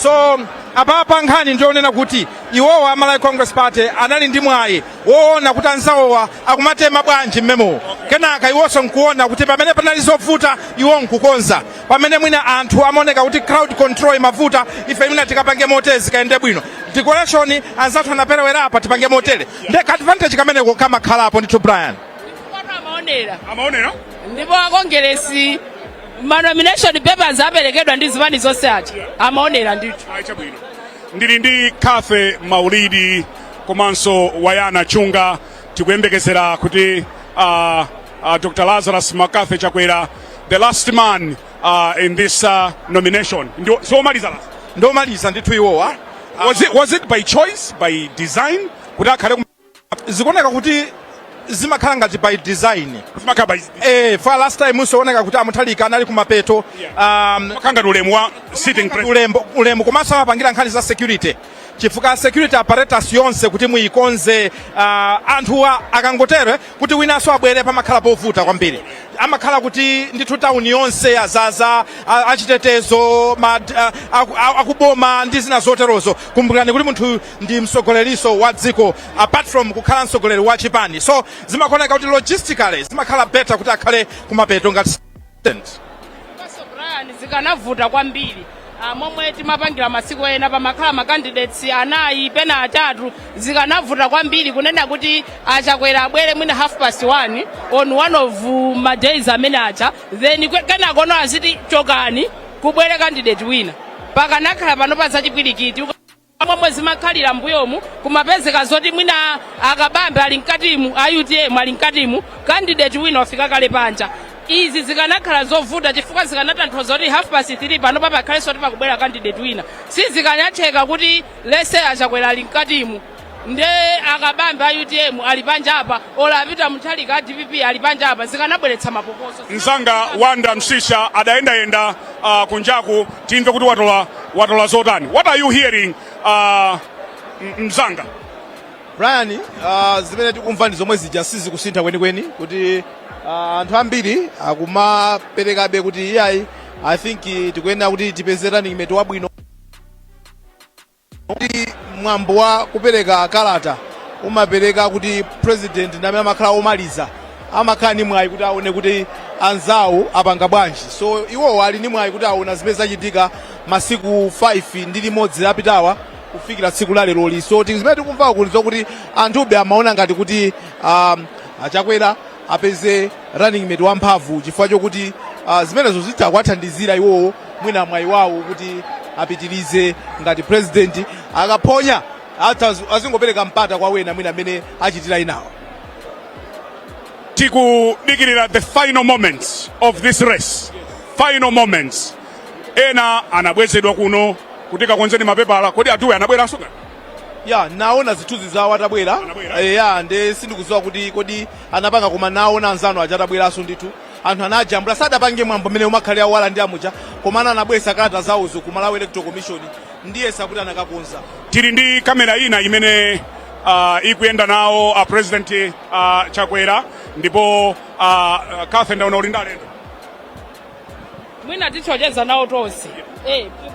So apapa nkhani ndionena kuti iwowa Malawi Congress Party anali ndi mwayi woona kuti anzawowa akumatema bwanji mmemo, kenaka iwonso nkuona kuti pamene panali zovuta iwo nkukonza, pamene mwina anthu amaoneka kuti crowd control imavuta, ife mwina tikapange motere zikayende bwino, decoration anzathu anaperewera apa, tipange motere. Nde advantage kameneko kamakhalapo ndithu, Brian. Amaonera. Amaonera. Ndipo akongeresi ma nomination papers aperekedwa ndi zipani zonse aja amaonera ndithu. Ayi, chabwino. Ndili ndi Cathy Maulidi komanso Wayana Chunga. Tikuyembekezera kuti Dr Lazarus McCarthy Chakwera, the last man in this nomination, ndio siomaliza last. Ndomaliza ndithu iwowa. Was it by choice, by design, kuti akhale Zikuoneka kuti zimakhala ngati by design. Zimakhala by For last time usooneka kuti amuthalika anali kumapeto. Makhala ngati ulemu wa sitting president. Ulemu, ulemu, komanso amapangira nkhani za security, chifukwa security apparatus yonse kuti muyikonze, anthuwa akangotere kuti winanso abwere, pamakhala povuta kwambiri. Amakhala kuti ndithu tawuni yonse yazaza achitetezo, akuboma ndi zina zoterozo. Kumbukirani kuti munthu ndi mtsogoleriso wa dziko apart from kukhala mtsogoleri wa chipani, so zimakoneka kuti logistically zimakhala better kuti akhale kumapeto ngati president. Komanso Brian, zikanavuta kwambiri. Momwe timapangira masiku ena pamakhala ma candidates anayi, pena atatu. Zikanavuta kwambiri kunena kuti achakwera abwere mwina 1:30 on one of ma days amene acha, then kenakono aziti chokani, kubwere candidate wina. Pakanakhala pano pazachipwirikiti. Momwe zimakhalira mbuyomu, kumapezeka zoti mwina akabambe ali mkatimu, a UTM ali mkatimu, candidate wina wafika kale panja. Izi zikanakhala zovuta chifukwa zikanatanthauza kuti 3:30 pano papakhalenso kuti pakubwera candidate wina. Sizikanatheka kuti lese achakwera ali mkatimu, nde akabambe a UTM ali panja apa, ola apita Mutharika a DPP ali panja apa. Zikanabweretsa mapokoso. Mzanga Wanda Msisha adayendayenda kunjaku. Timve kuti watola zotani. What are you hearing, mzanga? Brian, zimene tikumva ndi zomwe zija, sizikusintha kwenikweni, kuti anthu ambiri akumaperekabe kuti iyayi, I think tikuyenera kuti tipeze running mate wabwino, kuti mwambo wa kupereka kalata umapereka kuti president ndi amene amakhala omaliza, amakhala ndi mwayi kuti aone kuti anzawo apanga bwanji. So iwowo ali ndi mwayi kuti aona zimene zachitika masiku 5 ndi limodzi apitawa kufikira tsiku la leroli. So zimene tikumva kuti zokuti anthube amaona ngati kuti achakwera apeze running mate wamphamvu, chifukwa chokuti zimenezo zitha kuwathandizira iwowo mwina mwayi wawo kuti apitirize ngati president. Akaphonya azingopereka mpata kwa wena mwina amene achitira inawo. Tikudikirira the final moments of this race, final moments. Ena anabwezedwa kuno kuti kakonzeni mapepala. Kodi atuwe anabweranso ngati? Ya, naona zithunzi zawo atabwera. Anabwera? Ya, nde sindikudziwa kuti kodi anapanga, koma naona anzano aja atabweranso ndithu. Anthu anajambula, sadapange mwambo mmene umakhalira wala ndi amuja, koma ana anabweretsa kalata zawozo ku Malawi Electoral Commission, ndiyesa kuti anakakonza. Tili ndi kamera ina imene ikuyenda nawo a President Chakwera. Ndipo Cathy, ndaona uli ndi alendo. Mwina tithocheza nawo tonse.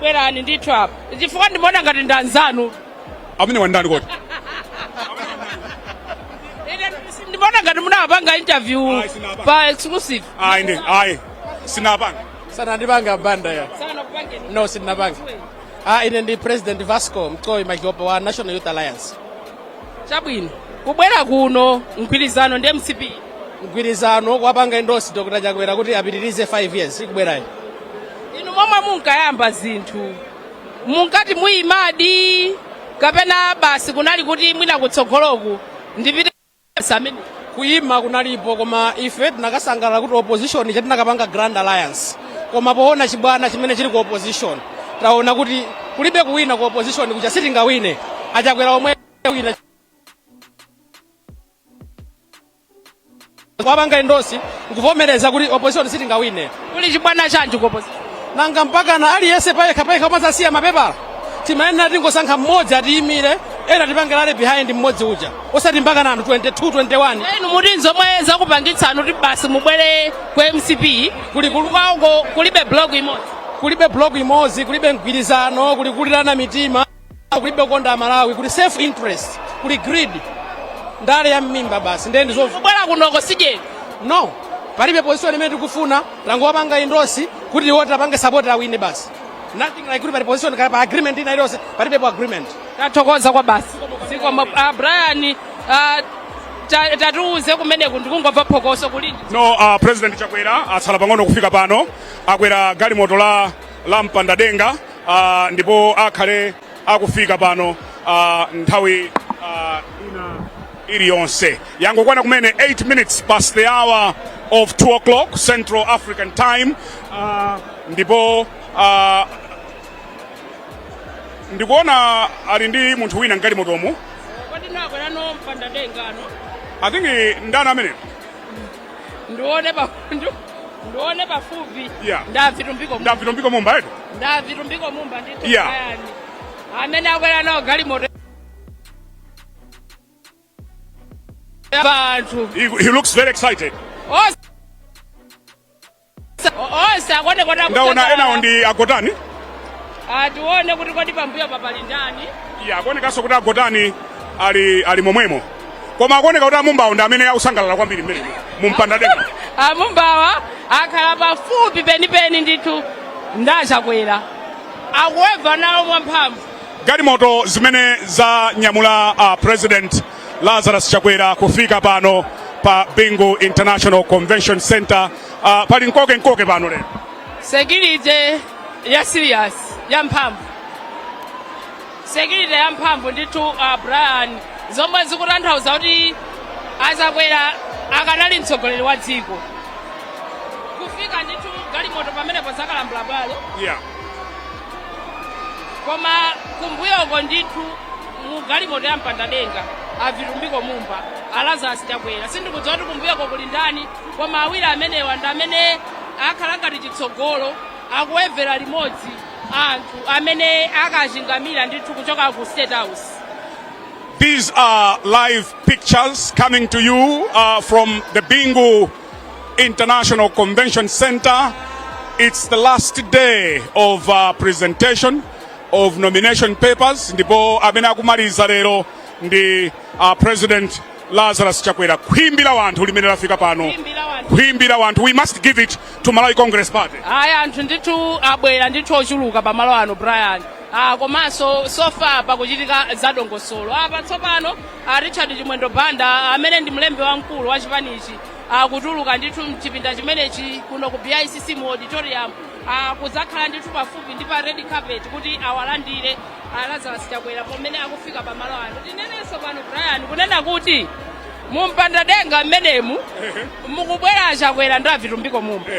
Bwerani ndithu apa, chifukwa ndimaona ngati ndi anzanu. Amene wandani kodi? Ine ndimaona ngati munawapanga interview. Ayi, sinapanga. Pa exclusive. Ayi, ndi ayi, sinapanga. Sanandipanga banda ya. Sana kupangeni? No, sindinapanga. Ah, ine ndi President Vasco Mcoyi Makiopa wa National Youth Alliance. Chabwino, kubwera kuno mgwirizano ndi MCP? Mgwirizano wapanga endorse Dr Chakwera kuti apitirize 5 years ikubwerayi. Inu momwe munkayamba zinthu, munkati muyimadi, kapena basi kunali kuti mwina kutsogoloku ndipite amene? Kuyima kunalipo, koma ife tinakasangalala kuti opposition chatinakapanga grand alliance. Koma poona chibwana chimene chili ku opposition, taona kuti kulibe kuwina ku opposition kuja, sitingawine. Achakwera omwe wina wapanga endorse nkuvomereza kuti opposition sitingawine. Kuli chibwana chanji ku opposition? Nanga mpakana aliyense payekha payekha umadzasiya mapepala? Timayenera tingosankha mmodzi atiyimire, ena tipange rally behind mmodzi uja, osati mpakana anthu 22, 21. Inu muti nzomwe zakupangitsani kuti basi mubwere ku MCP? Kuli kwawoko kulibe block imodzi. Kulibe block imodzi, kulibe mgwirizano, kuli kulirana mitima, kulibe kukonda Malawi, kuli self interest, kuli greed, ndale ya mmimba basi. Ndiye ndizovu Kubwera kunoko sidyeni. No, palibe position imene tikufuna. Tangowapanga endorse kuti iwo tapange support awine basi. Nothing like kuti pali position kaya pa agreement ina iliyonse, palibepo agreement. Tathokoza kwa basi. Zikomo. Brian, tatiuze kumeneku, ndikungomva phokoso kulinji. No, President Chakwera atsala pang'ono kufika pano. Akwera galimoto la mpandadenga, ndipo akhale akufika pano nthawi ina iliyonse. Yangokwana kumene 8 minutes past the hour of 2 o'clock Central African Time, ndipo ndikuona ali ndi munthu wina mgalimotomu. Kodi nakwera no mpandadenga ano? I think ndani ameneyo? Ndione pafupi. Yeah. Ndavitumbiko. Ndavitumbiko Mumba etu. Ndavitumbiko Mumba ndithu. Yeah. Brian, amene akwera nawo galimoto anthu. He looks very excited. Onse akuoneka. Ndaona enawo ndi agotani. Atione kuti kodi pambuyo papali ndani. Yeah, akuonekanso kuti agotani ali momwemo, koma akuoneka kuti amumbawo ndi amene akusangalala kwambiri mmenemo mumpandadenga. Amumbawa akhala pafupi penipeni ndithu ndachakwera, akuweva nawo mwamphamvu. Galimoto zimene zanyamula President Lazarus Chakwera kufika pano pa Bingu International Convention Center, pali nkoke nkoke pano lero. Security ya serious, ya mphamvu, security ya mphamvu ndithu, Brian, zomwe zikutanthauza kuti achakwera akanali mtsogoleri wa dziko. Kufika ndithu galimoto pamenepo zakalambula bwalo. Koma kumbuyoko ndithu mu galimoto ya mpandadenga avitumbiko Mumba, alazarus Chakwera. Sindikudziwa kuti kumbuyoko kuli ndani, koma awiri amenewa ndi amene akhala ngati chitsogolo, akuwevera limodzi anthu amene akachingamira ndithu kuchoka ku State House. These are live pictures coming to you from the Bingu International Convention Center. It's the last day of presentation of nomination papers, ndipo amene akumaliza lero ndi President Lazarus Chakwera. Khwimbi la wanthu limene lafika pano. Khwimbi la wanthu. Khwimbi la wanthu. We must give it to Malawi Congress Party. Aya, anthu ndithu abwera ndithu ochuluka pamalo ano, Brian. Komanso so far pakuchitika zadongosolo apa. Tsopano Richard Chimwendo Banda, amene ndi mlembi wamkulu wa chipanichi, akutuluka ndithu mchipinda chimenechi kuno ku BICC mu auditorium, kudzakhala ndithu pafupi ndi pa red carpet kuti awalandire Lazarus Chakwera pamene akufika pamalo ano. Tinenenso pano, Brian, kunena kuti mumpandadenga mmenemu mukubwera Chakwera ndi avitumbiko Mumba,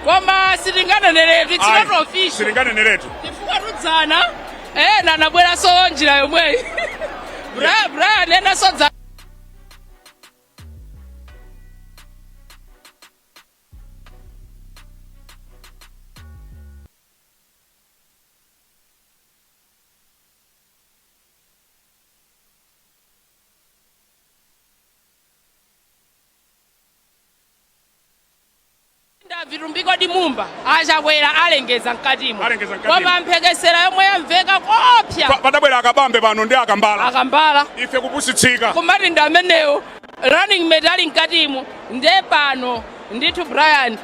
koma sitinganeneretu, it's not official. Sitinganeneretu. Chifukwa tudzana ena anabweranso njira yomweyi, Brian, enanso dza Vitumbiko di Mumba, achakwera alengeza mkatimo. Alengeza mkatimo. Koma mphekesera yomwe yamveka kopya, Padabwera akabambe pano ndi akambala. Akambala. Ife kupusitsika. Kumati ndi amenewo running mate ali mkatimo. Nde pano ndithu, Brian,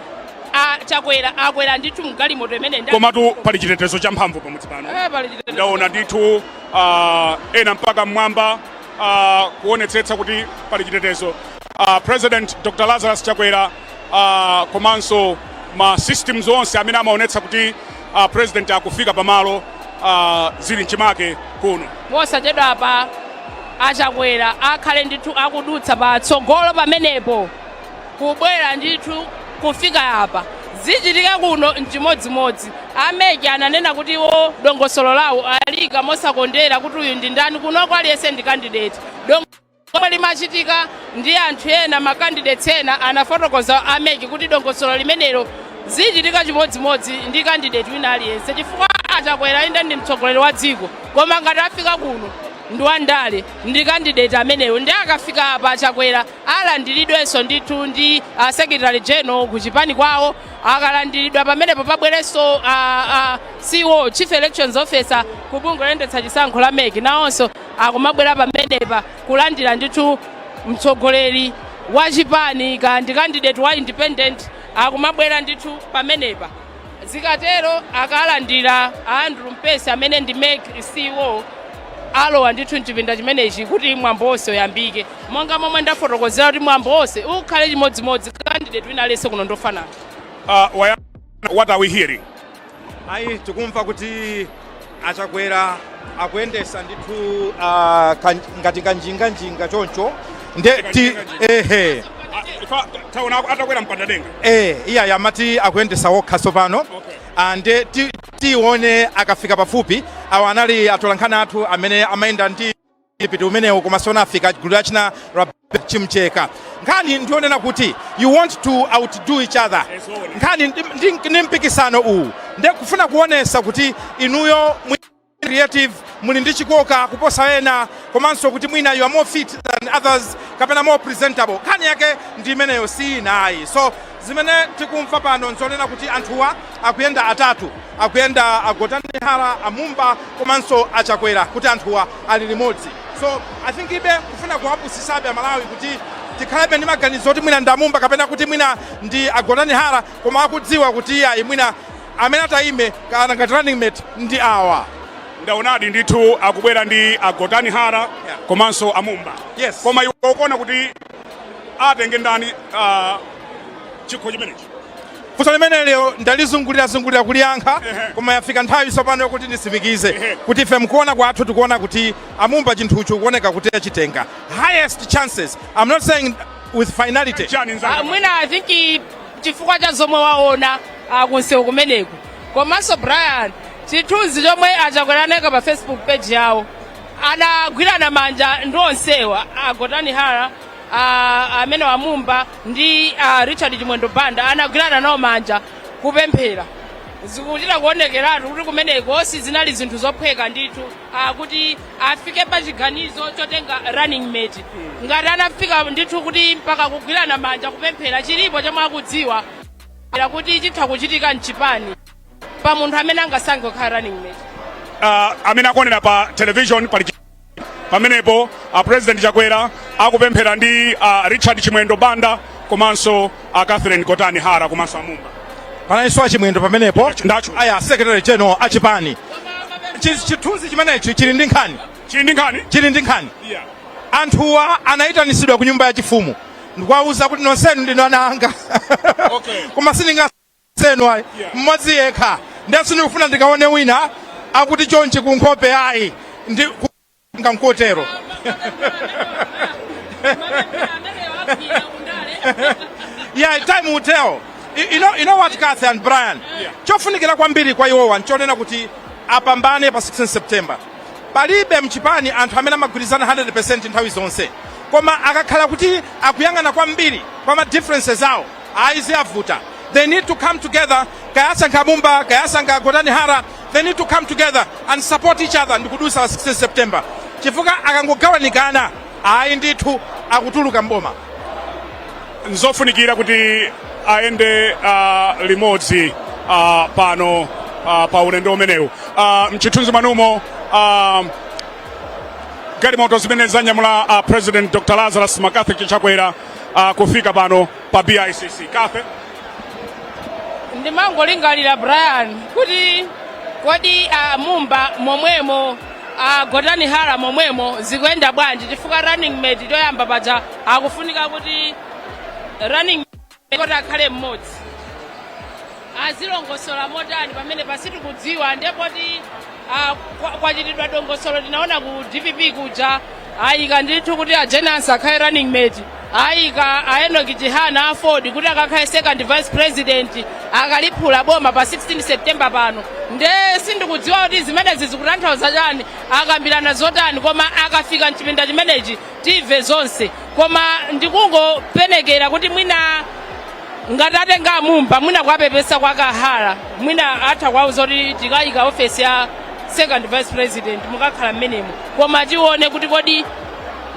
achakwera akwera ndithu mgalimoto imene Komatu pali chitetezo cha mphamvu pamudzi pano. Eh, pali chitetezo. Ndaona ndithu ena mpaka mmwamba, kuonetsetsa kuti pali chitetezo. President Dr Lazarus Chakwera, komanso ma systems onse amene amaonetsa kuti president akufika pamalo, zili mchimake kuno. Posachedwa apa achakwera akhale ndithu akudutsa patsogolo pamenepo, kubwera ndithu kufika apa. Zichitika kuno mchimodzimodzi. A MEC ananena kuti iwo dongosolo lawo alika mosakondera kuti uyu ndi ndani. Kunoko aliyense ndi candidate. Lomwe limachitika ndi anthu ena, ma candidates ena, anafotokoza a MEC kuti dongosolo limenelo zichitika chimodzimodzi ndi candidate wina aliyense, chifukwa achakwera inde ndi mtsogoleri wa dziko, koma ngati afika kuno Ndi wandale, ndi candidate ameneyo. Ndi akafika apa Chakwera alandiridwenso ndithu ndi secretary general ku chipani kwawo. Akalandiridwa pamenepo, pabwerenso CEO, chief elections officer ku bungwe loyendetsa chisankho la MEC, nawonso akumabwera pamenepa kulandira ndithu mtsogoleri wa chipani ka ndi candidate wa independent. Akumabwera ndithu pamenepa. Zikatero akalandira Andrew Mpesi amene ndi MEC CEO, alowa ndithu mchipinda chimenechi kuti mwambo wonse uyambike. Monga momwe ndafotokozera kuti mwambo wonse ukhale chimodzimodzi, candidate wina aliyense kuno ndofanana. What are we hearing? Ayi, tikumva kuti Achakwera akuyendesa ndithu ngati kanjinganjinga choncho nde ti ehe. Taona atakwera mpanda denga. Eh, iya, amati akuyendesa wokha tsopano. Nde tione akafika pafupi. Awa anali atolankhani athu amene amayenda ndi piti umenewo, koma sona afika gulu lachina Chimcheka. Nkhani ndionena kuti you want to outdo each other. Ezona. Nkhani ndi mpikisano uwu, nde kufuna kuonesa kuti inuyo creative, muli ndi chikoka kuposa ena, komanso kuti mwina you are more fit than others kapena more presentable. Nkhani yake ndi imeneyo, si inayi. So zimene tikumva pano nzonena kuti anthuwa akuyenda atatu, akuyenda Agotani Hara, Amumba komanso Achakwera, kuti anthuwa ali limodzi. So I think ibe kufuna kuwapusisabe Amalawi kuti tikhalebe ndi maganizo kuti mwina ndi Amumba kapena kuti mwina ndi Agotani Hara, koma akudziwa kuti iyayi, mwina amene atayime kana ngati running mate ndi awa. Ndaonadi ndithu akubwera ndi Agotani Hara komanso Amumba. Yes. Koma iwe ukuona kuti atenge ndani chikho chimenechi? Funso limenelo ndalizungulirazungulira kuliyankha, koma yafika nthawi tsopano yokuti nditsimikize kuti ife mkuona kwathu tikuona kuti Amumba chinthucho kuoneka kuti achitenga, highest chances. I'm not saying with finality. Chani nzanga? Mwina I think chifukwa cha zomwe waona kunsewu kumeneku, komanso Brian, chithunzi chomwe Achakwera anayika pa Facebook page yawo, anagwirana manja ndi onsewa, Agotani Hara, amene Wamumba ndi Richard Chimwendo Banda, anagwirana nawo manja kupemphera. Zikuchita kuonekeratu kuti kumeneko sizinali zinthu zophweka ndithu kuti afike pa chiganizo chotenga running mate. Ngati anafika ndithu kuti mpaka kugwirana manja kupemphera, chilipo chomwe akudziwa kuti chitha kuchitika mchipani pa munthu amene angasankhe kukhala running mate. Amene akuonera pa television, pali pamenepo President Chakwera akupemphera ndi Richard Chimwendo Banda komanso Catherine Gotani Hara komanso Amumba. Panalinso Achimwendo pamenepo. Ndacho. Aya, secretary general achipani. Chithunzi chimenechi chili ndi nkhani. Chili ndi nkhani. Chili ndi nkhani. Anthuwa anayitanisidwa ku nyumba yachifumu ndikuwawuza kuti nonsenu ndinu ana anga, koma sindingasenu ayi, mmodzi yekha. Ndiye sindikufuna ndikaone wina akuti chonchi ku nkhope ayi, ndi nga nkotero. Yeah, time will tell. You know what, Kathy and Brian, chofunikira kwambiri kwa iwowa nchonena kuti apambane pa 16 September. Palibe mchipani anthu amene amagwirizana 100% nthawi zonse, koma akakhala kuti akuyang'ana kwambiri kwa ma differences awo, ayi, ziyavuta. They need to come together. Kayasankha Mumba, kayasankha Gotani Hara, they need to come together and support each other ndikudusa pa 16 September, chifukwa akangogawanikana, ayi ndithu, akutuluka mboma. Nzofunikira kuti ayende limodzi pano pa ulendo umenewu. Mchithunzi mwanumo galimoto zimene zanyamula President Dr Lazarus McCarthy Chakwera kufika pano pa BICC. Kathy. Ndimangolingalira, Brian, kuti kodi Mumba momwemo, Gotani Hara momwemo, zikuyenda bwanji? Chifukwa running mate choyamba paja akufunika kuti running mate kuti akhale mmodzi, azilongosola motani pamene pasitikudziwa? Ndepoti kwachitidwa dongosolo, tinaona ku DPP kuja ayika ndithu kuti a Jane Ansah akhale running mate, ayika a Enoch Chihana AFORD kuti akakhale second vice president akaliphula boma pa 16 September pano. Nde sindikudziwa kuti zimenezi zikutanthauza chani, akambirana zotani, koma akafika mchipinda chimenechi timve zonse. Koma ndikungopenekera kuti mwina ngati atenga Amumba, mwina kuwapepesa kwa Kahara, mwina atha kuwauza kuti tikayika ofesi ya Second vice president mukakhala mmenemo, koma tione kuti kodi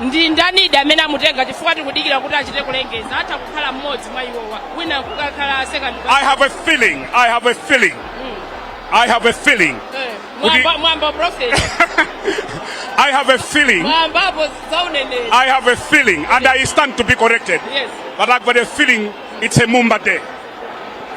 ndi ndanidi amene amutenga, chifukwa tikudikira kuti achite kulengeza. Atha kukhala mmodzi mwa iwowa, wina kukakhala second vice. I have a feeling, I have a feeling, I have a feeling. Mwamba, mwamba prophet. I have a feeling. Mwambapo zauneneri. I have a feeling, and I stand to be corrected. But I've got a feeling it's a Mumba day.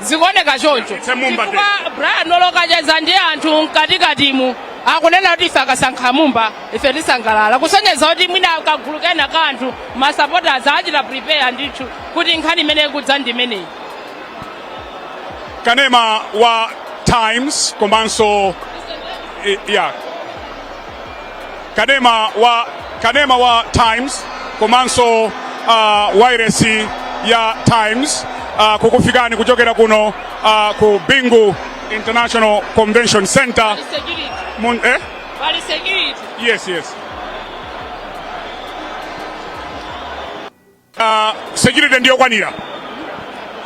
Zikuoneka choncho. It's a Mumba day. Chifukwa Brian, olokacheza ndi anthu mkatikatimu, akunena kuti ife akasankha Mumba ife tisangalala, kusonyeza kuti mwina kagulu kena ka anthu, masupporters, achita prepare ndithu kuti nkhani imene ikudza ndi imeneyi. Kanema wa Times komanso yeah. Kanema wa Times komanso wireless ya Times kukufikani kuchokera kuno ku Bingu International Convention Center. Pali security. Eh? Pali security. Yes. Security ndiyo kwanira,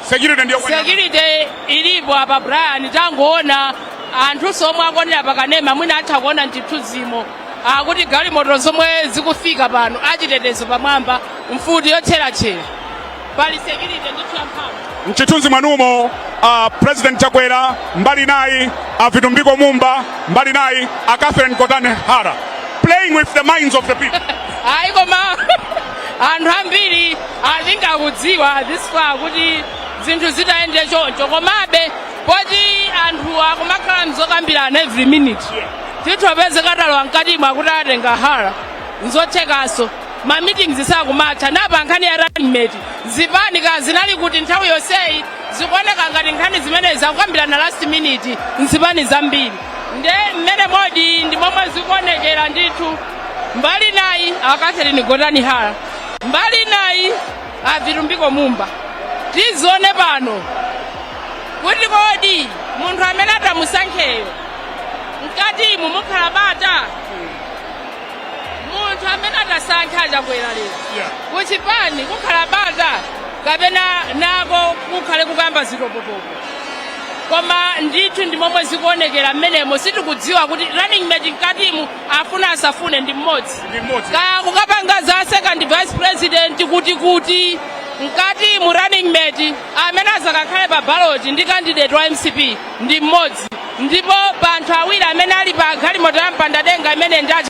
security ndiyo kwanira. Security ilipo apa, Brian. Tangoona anthu somwe akuonera pakanema, mwina atha kuona mchithunzimo akuti galimoto zomwe zikufika pano, achitetezo pamwamba, mfuti yotcheratchera, pali security ndithu yamphamvu. Mchithunzi mwanumo President Chakwera mbali nayi, a Vitumbiko Mumba mbali nayi, a Catherine Gotani Hara playing with the minds of the people. Ayi, koma anthu ambiri atingakudziwa this far kuti zinthu zitayende choncho, komabe poti anthu akumakhala mzokambirana every minute, tithopeze katalowa mkatimo akuti atenga Hara, nzothekanso. Ma meetings sakumatha napa. Nkhani ya running mate, zipani ka zinali kuti nthawi yonseyi? Zikuoneka ngati nkhani zimenezi akukambirana last minute nzipani zambiri. Nde mmene modi ndi momwe zikuonekera ndithu, mbali nayi a Catherine Gotani Hara, mbali nayi a Vitumbiko Mumba. Tizione pano kuti kodi munthu amene atamusankheyo mkatimu mukhala bata. Munthu amene atasankhe aChakwera lero kuchipani kukhala bata kapena nako kukhale kukamba zitopotopo? Koma ndithu ndi momwe zikuonekera mmenemo. Sitikudziwa kuti running mate mkatimu afuna asafune ndi mmodzi. Ndi mmodzi. Kaya kukapanga za second vice president kuti mkati mu running mate amene azakakhale pa ballot ndi candidate wa MCP ndi mmodzi, ndipo pa anthu awiri amene ali pa galimoto ya mpandadenga imene ndi a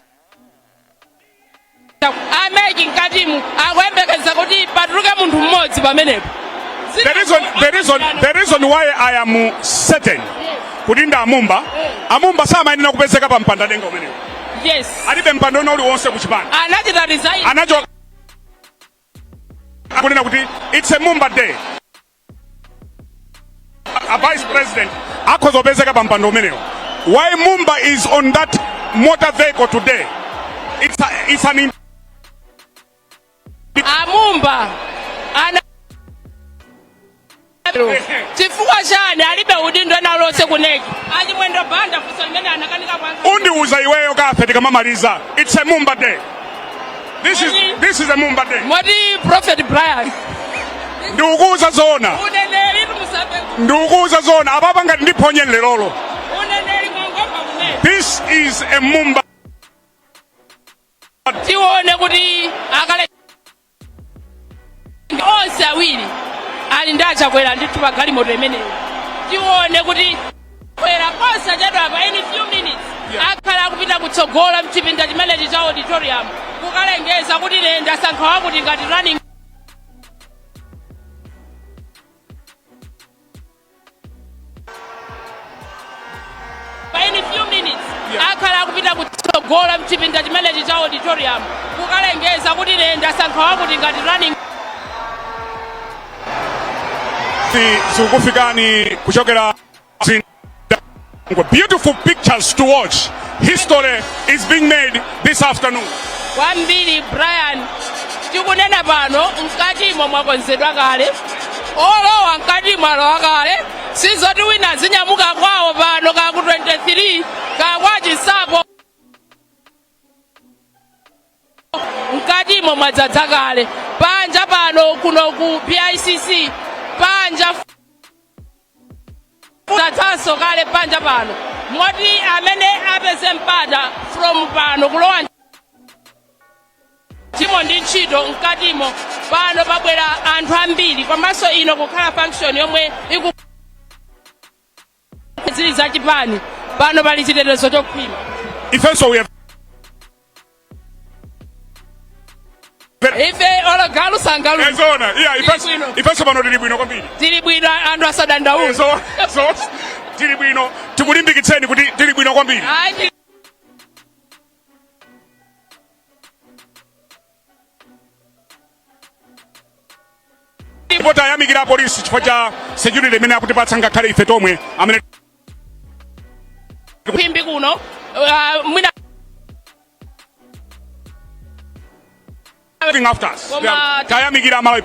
MEC, mkatimu akuyembekeza kuti patuluke munthu mmodzi pamenepo. The reason why I am certain kuti ndi aMumba, aMumba samayenera kupezeka pa mpandadenga umenewo. Alibe mpando una uliwonse kuchipani. Anachita resign. Anacho akunena kuti it's a Mumba day. A vice president akhoza kupezeka pa mpando umenewo. Why Mumba is on that motor vehicle today, it's an Amumba ana chifukwa chani alibe udindo nalonse ku NEC? Achimwendo Banda funso limene anakanika kuyankha. Undiuza iweyo kafe tikamamaliza. It's a Mumba day. This is a Mumba day. Moti Prophet Brian. Ndikukuuza zoona. Uneneri tumusambe. Ndikukuuza zoona, apapa ngati ndiphonye lerolo. Uneneri mwangomva kumene. This is a Mumba. Tione kuti akale onse awiri ali ndi aChakwera ndithu pa galimoto imeneyo. Tione kuti kwera posachedwa pa, in few minutes, akhala akupita kutsogola mchipinda chimenechi cha auditorium kukalengeza kuti ine ndasankha wakuti ngati running in few minutes akhala akupita kutsogola mchipinda chimenechi cha auditorium kukalengeza kuti ine ndasankha wakuti ngati running Zikukufikani kuchokera beautiful pictures to watch. History is being made this afternoon. Kwambiri, Brian. Tikunena pano mkatimo mwakonzedwa kale, olowa mkatimo alowa kale. Sizoti wina zinyamuka kwawo pano kaku 23 kakwa Chinsapo, mkatimo mwadzadza kale. Panja pano kuno ku BICC panja dzadzanso kale. Panja pano Moti amene apeze mpata from pano kulowa timo ndi ntchito mkatimo, pano pabwera anthu ambiri, komanso ino kukhala function yomwe iku zili zachipani, pano pali chitetezo chokhwima. Ifenso we have Ife olo galu sangalu. Ezona, yeah, ifenso Tili bwino. Ifenso pano tili bwino kwambiri. Tili bwino, anthu asadandaule. Ezo, tili bwino, tikulimbikitseni kuti tili bwino kwambiri. Ayi. Ndipo tayamikira apolisi chifukwa cha security imene akutipatsa, ngakhale ife tomwe amene Khwimbi kuno, mwina looking after us. Koma Tayamikira Malawi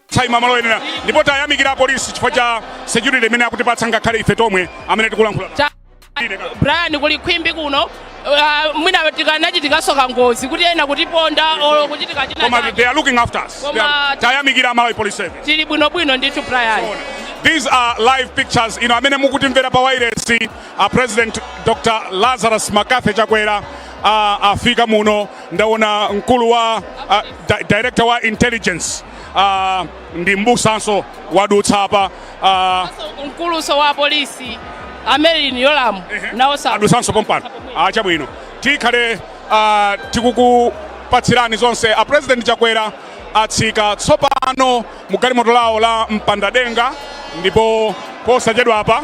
tsaima malo yenera, ndipo tayamikira apolisi chifukwa cha security imene akutipatsa, ngakhale ife tomwe amene tikulankhula. Brian, kuli khwimbi kuno, mwina tikanachitikaso kangozi kuti ena kutiponda olo kuchitika china Koma chake. they are looking after us. Koma Tayamikira Malawi Police Service. Tili bwinobwino ndithu, Brian. These are live pictures. Ino amene mukutimvera pa wireless, President Dr. Lazarus McCarthy Chakwera afika muno. Ndaona mkulu wa director wa intelligence, ndi mbusanso wadutsa apa. Mkuluso wa polisi Amelin Yolamu nawo sa Adutsanso pompano. Chabwino, tikhale tikukupatsirani zonse. A President Chakwera atsika tsopano mu galimoto lawo la mpandadenga, ndipo posachedwa apa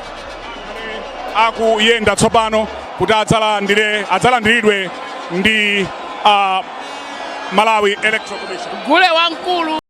akuyenda tsopano kuti adzalandiridwe ndi Malawi Electoral Commission. Gule wamkulu.